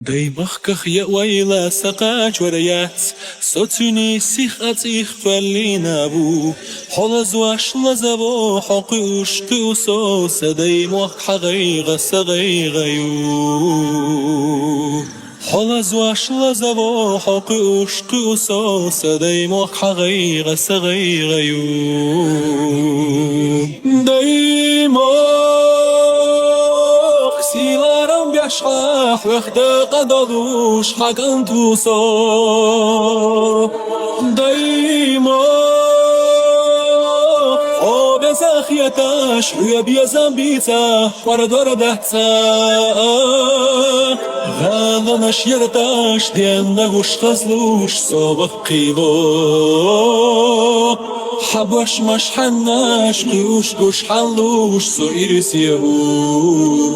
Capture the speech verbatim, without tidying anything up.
Дай махках я вайла са кхачвар яц, со цуьнан сих а цӀийх кхоьллина ву. Хьо лазош лазаво, хьо кхуьуш кхуьу со, са дай мохк хьа гӀайгӀа са гӀайгӀа ю. Хьо лазош лазаво, хьо кхуьуш кхуьу со, са дай мохк хьа гӀайгӀа са гӀайгӀа ю. Дай мохк, сийларам беш хьа, хьох дакъа долуш хьа кӀант ву со. Дай мохк, хьо беза хеташ, хьоьга безам бийца, кхорадор дац цхьа а. ГӀаланаш ярташ, денна гуш хазлуш, со вахкхийво. Хьа бошмаш хьаннаш, кхуьуш гуш хьаллуш, со ирсе ву.